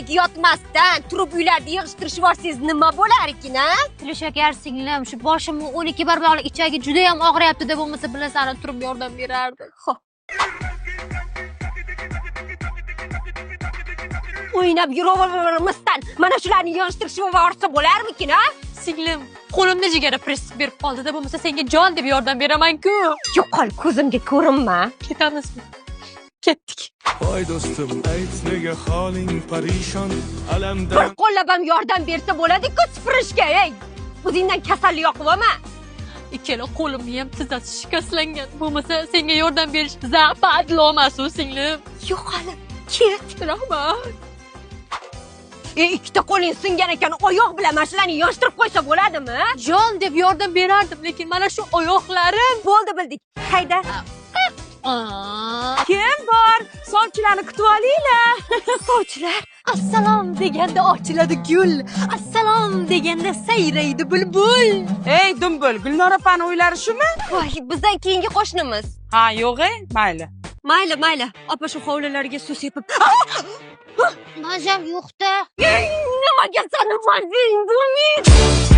Oydek yotmasdan turib uylarni yig'ishtirishib yuborsangiz nima bo'lar ekan, a? Shakar singlim, shu boshimni 12 barmoqli ichagi juda ham og'riyapti-da, bo'lmasa bilasan, turib yordam berardi. Xo'p. O'ynab yuravermasdan mana shularni yig'ishtirishib yuborsa bo'larmikin, a? Singlim, qo'limda jigara press berib qoldi-da, bo'lmasa senga jon deb yordam beraman-ku. Yo'qol, ko'zimga ko'rinma. Ketamizmi? Ketdik. Voy do'stim, ayt, nega holing parishon? Bir Alamdan qo'llab ham yordam bersa bo'ladi-ku supurishga, ey. O'zingdan kasallik yoqib olma. Ikkala qo'limni ham tizzasi shikastlangan. Bo'lmasa senga yordam berish западло emas-u, singlim. Yo'qolib ket. Rahmat. E, ikkita qo'ling singan ekan, oyoq bilan mana shularni yig'ishtirib qo'ysa bo'ladimi? Jon deb yordam berardim, lekin mana shu oyoqlarim. Bo'ldi, bildik. Hayda. Kim bor? Sovchilarni kutib olinglar. Sovchilar. Assalom deganda ochiladi gul. Assalom deganda sayraydi bulbul. Ey dumbul, Gulnora opani uylari shumi? Voy, bizdan keyingi qo'shnimiz. Ha, yo'q, e, mayli. Mayli, mayli. Opa shu hovlilarga suv sepib. Mazam yo'qda. Nimaga sani mazang bo'lmaydi?